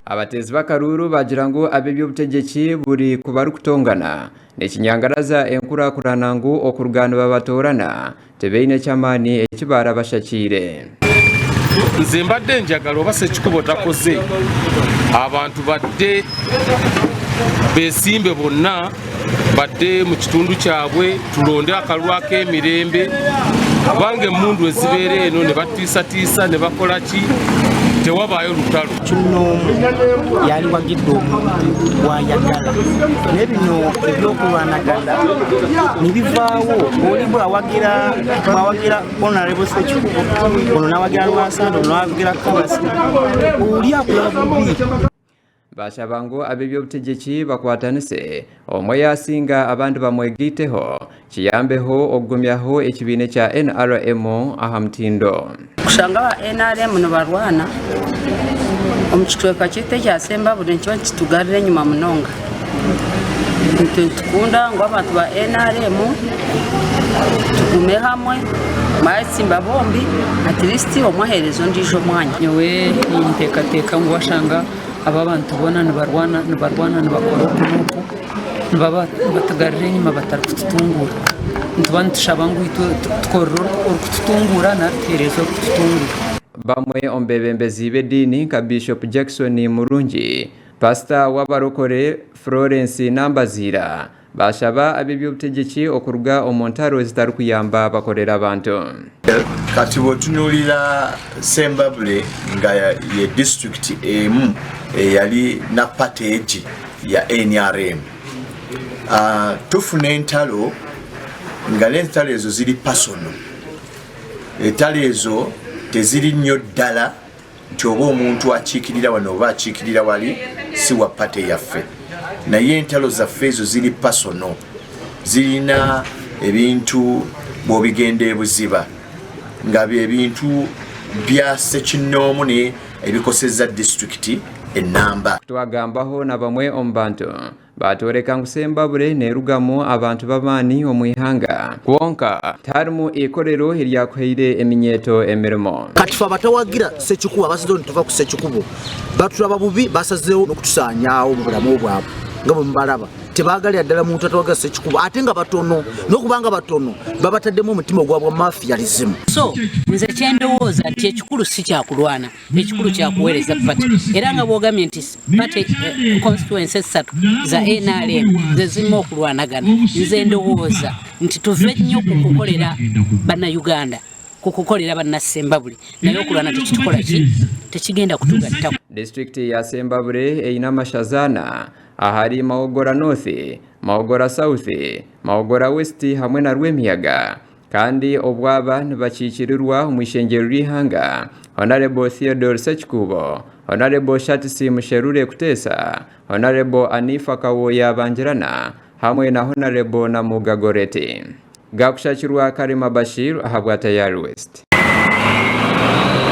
Abateezi b'akaruuru baagira ngu ab'eby'obutegyeki buri ku barikutongana nikinyangaraza enkurakurana ngu okuruga nibabatoorana tibaine ky'amaani eki baarabashakiire. Nze mbadde njagala oba Ssekikubo takoze abantu badde besimbe bonna badde mu kitundu kyabwe tulonde akalulu ak'emirembe kubanga emmundu ezibeera eno ne batiisatiisa ne bakola ki tewabaayo lutalo. Kinnoomu yaaliwagidde omuntu gw'ayagala naye bino ebyokulwanagana ne bivaawo oli bwawagira bwawagira Honorable Ssekikubo ono n'awagira Lwasanda ono n'awagira Kabasi oli akulaba bubi. Baashaba ngu ab'eby'obutegyeki bakwatanise, omwe yaasinga abandi bamwegaiteho, kiyambeho okugumyaho ekibiina ekya NRM aha mutindo. Kushanga aba NRM nibarwana omu kicweka kyaitu ekya Sembabule nikiba nikitugarura enyima munonga. Itwe nitukunda ngu abantu ba NRM tugume hamwe baatsimba bombi at least omwe aheereze ondiijo omwanya. Nyowe ninteekateeka ngu washanga aba abantu boona nibarwana nibarwana nibakora oku n'oku nibaba nibatugarura enyima batarikututunguura. Nituba nitushaba ngu itwe tukorere orikututunguura nari tuheereze orikututunguura. Bamwe omu beebembezi b'ediini nka Bishop Jackson Murungi, Pasita w'abarokore Florence Nambaziira baashaba ab'eby'obutegyeki okuruga omu ntaro ezitarikuyamba bakorera abantu. Kati bwotunuulira Sembabule nga ye disitulikiti emu eyali na party egi ya nrm, tufuna entalo nga n'entalo ezo ziri personal. Entalo ezo teziri nnyo ddala nti oba omuntu akiikirira wano oba akiikirira wali si wa pate yaffe naye entalo zaffe ezo ziri pasono zirina ebintu bw'obigenda ebuziba nga byebintu bya ssekinnoomu naye ebikosezza disitulikiti ennamba. Twagambaho na bamwe omu bantu Baatworeka ngu Sembabule neerugamu abantu b'amaani omu ihanga. Kwonka, tiharimu eikorero eryakuhaire eminyeeto emirimo. Kati fe abatawagira Ssekikubo abasazeho nituva ku Ssekikubo batulaba bubi basazeewo n'okutusaanyaawo mu bulamu bwabwe nga bwe mubalaba tebaagalira ddala muntu atawagira Ssekikubo ate nga batono n'okuba nga batono babataddemu omutima ogwa bwa mafialism. So nze kyendowooza nti ekikulu si kyakulwana ekikulu kyakuweereza party era nga bwogambye nti party eh, constituency essatu za nrm ze zirina okulwanagana nze ndowooza nti tuve nnyo ku kukolera bannayuganda ku kukolera bannassembabule naye okulwana tekitukola ki tekigenda kutugattako Disitulikiti ya Sembabule eine amashaza ana ahari Mawogola North, Mawogola South, Mawogola West hamwe na Rwemiyaga. Kandi obwo aba nibakiikirirwa omu ishengyero ry'eihanga, Honarebo Theodore Ssekikuubo, Honarebo Shatisi Musherure Kuteesa, Honarebo Anifa Kawooya Bangirana hamwe na Honarebo Namuga Goreti. Gaakushakirwa Karema Bashir ahabwa Tayari West.